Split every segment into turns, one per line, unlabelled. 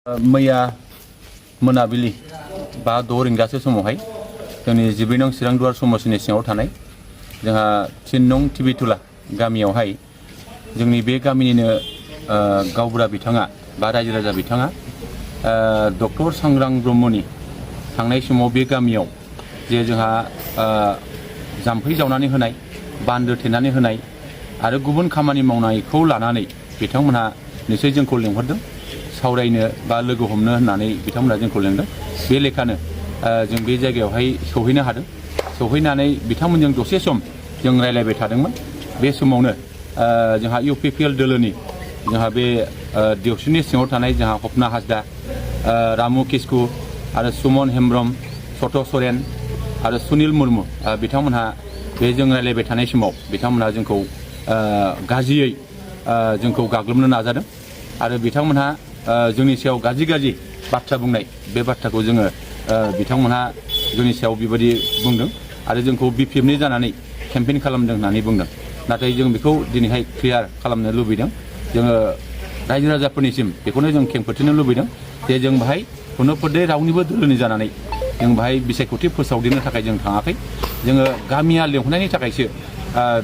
मैया मोनाबिलि 5-6 रिंगासो समावहाय जोंनि 14 नं चिरां दुवार समस्तिनि सिङाव थानाय जोंहा 3 नं टिबिटुला गामियावहाय जोंनि बे गामिनिनो गावबुरा बिथाङा बा रायजो राजा बिथाङा डक्टर सांग्रां ब्रह्मनि थांनाय समाव बे गामियाव जे जोंहा जाम्फै जावनानै होनाय बान्दो थेनानै होनाय आरो गुबुन खामानि मावनायखौ लानानै बिथांमोनहा निश्चय जोंखौ लेंहरदों सावरायनो बा लोगो हमनो होननानै बिथांमोनहा जोंखौ लेंदों बे लेखानो जों बे जायगायावहाय सौहैनो हादों सौहैनानै बिथांमोनजों दसे सम जों रायलायबाय थादोंमोन बे समावनो जोंहा इउपिपिएल दोलोनि जोंहा बे देवस्रिनि सिङाव थानाय जोंहा हपना हासदा रामु किस्कु आरो सुमन हेम्ब्रम सत सरेन आरो सुनिल मुर्मु बिथांमोनहा बे जों रायलायबाय थानाय समाव बिथांमोनहा जोंखौ गाज्रियै जोंखौ गाग्लोबनो नाजादों आरो बिथांमोनहा जोंनि सायाव गाज्रि बाथ्रा बुंनाय बे बाथ्राखौ जोङो बिथांमोनहा जोंनि सायाव बेबायदि बुंदों आरो जोंखौ बिपिएफनि जानानै केम्पेइन खालामदों होननानै बुंदों नाथाय जों बेखौ दिनैहाय क्लियार खालामनो लुबैदों जोङो रायजो राजाफोरनिसिम बेखौनो जों खेंफोरथिनो लुबैदों जे जों बाहाय खुनु पदे रावनिबो दोलोनि जानानै जों बाहाय बिसायख'थि फोसावदिनो थाखाय जों थाङाखै जोङो गामिया लेंहरनायनि थाखायसो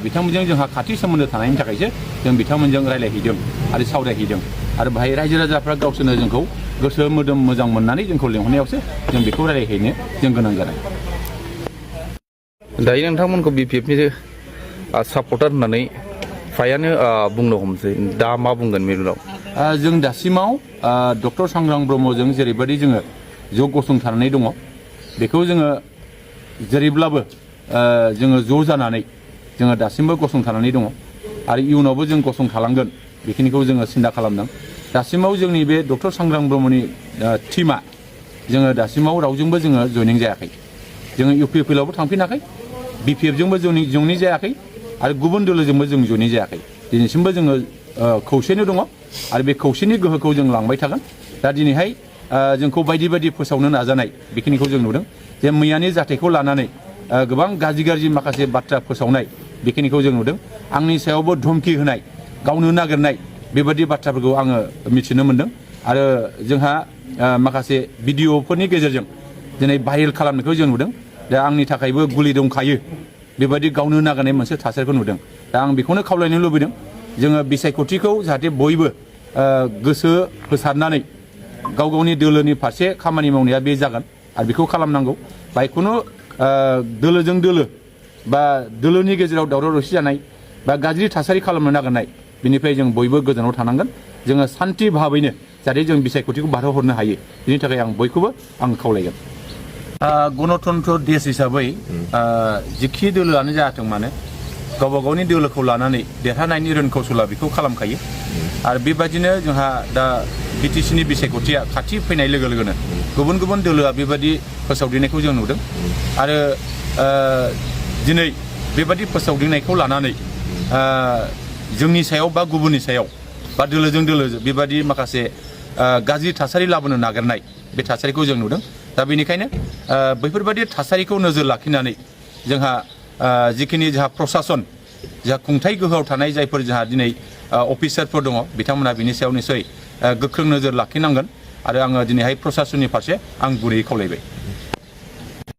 बिथांमोनजों जोंहा खाथि सोमोन्दो थानायनि थाखायसो जों बिथांमोनजों रायलायहैदों आरो सावरायहैदों आरो बाहाय रायजो राजाफ्रा गावसोरनो जोंखौ गोसो मोदोम मोजां मोननानै जोंखौ लेंहरनायावसो जों बेखौ रायलायहैनो जों गोनां जादों।
दायो नोंथांमोनखौ बिपिएफनि सापर्टार होननानै फ्रायानो बुंनो हमसै दा मा बुंगोन मिरुनाव
जों दासिमाव डक्टर सांग्रां ब्रह्मजों जेरैबायदि जोङो ज' गसंथानानै दङ बेखौ जोङो जेरैब्लाबो जोङो ज' जानानै जोङो दासिमबो गसंथानानै दङ आरो इयुनावबो जों गसंथालांगोन बेखिनिखौ जोङो सिन्था खालामदों दासिमाव जोंनि बे डक्टर सांग्रां ब्रह्मनि टिमा जोङो दासिमाव रावजोंबो जोङो जयनिं जायाखै जोङो इउपिपिएलआवबो थांफिनाखै बिपिएफजोंबो जयनिं जायाखै आरो गुबुन दोलोजोंबो जों जयनिं जायाखै दिनैसिमबो जोङो खौसेनो दङ आरो बे खौसेनि गोहोखौ जों लांबाय थागोन दा दिनैहाय जोंखौ बायदि फोसावनो नाजानाय बेखिनिखौ जों नुदों जे मैयानि जाथायखौ लानानै गोबां गाज्रि माखासे बाथ्रा फोसावनाय बेखिनिखौ जों नुदों आंनि सायावबो धमकि होनाय गावनो नागिरनाय बेबायदि बाथ्राफोरखौ आङो मिथिनो मोनदों आरो जोंहा माखासे भिडिअफोरनि गेजेरजों दिनै भाइरेल खालामनायखौ जों नुदों दा आंनि थाखायबो गुलि दंखायो बेबायदि गावनो नागिरनाय मोनसे थासारिखौ नुदों दा आं बेखौनो खावलायनो लुबैदों जोङो बिसायख'थिखौ जाहाथे बयबो गोसो होसारनानै गावनि दोलोनि फारसे खामानि मावनाया बे जागोन आरो बेखौ खालामनांगौ बाय खुनु दोलोजों दोलो बा दोलोनि गेजेराव दावराव दावसि जानाय बा गाज्रि थासारि खालामनो नागिरनाय बिनिफ्राय जों बयबो गोजानाव थानांगोन जोङो सान्थि भाबैनो जाहाथे जों बिसायख'थिखौ बारहोहरनो हायो बिनि थाखाय आं बयखौबो आं खावलायगोन गणतन्त्र देश हिसाबै जिखि दोलोआनो जाथों मानो गावबा गावनि दोलोखौ लानानै देरहानायनि रोंखौसला बेखौ खालामखायो आरो बेबायदिनो जोंहा दा BTCनि बिसायख'थिया खाथि फैनाय लोगो लोगोनो गुबुन दोलोआ बेबायदि फोसावदिंनायखौ जों नुदों आरो दिनै बेबायदि फोसावदिंनायखौ लानानै जोंनि सायाव बा गुबुननि सायाव बा दोलोजों दोलो बेबायदि माखासे गाज्रि थासारि लाबोनो नागिरनाय बे थासारिखौ जों नुदों दा बेनिखायनो बैफोरबायदि थासारिखौ नोजोर लाखिनानै जोंहा जिखिनि जोंहा प्रसासन जोंहा खुंथाय गोहोआव थानाय जायफोर जोंहा दिनै अफिसारफोर दङ बिथांमोनहा बिनि सायाव निस्सय गोख्रों नोजोर लाखिनांगोन आरो आङो दिनैहाय प्रसासननि फारसे आं गुरैयै खावलायबाय।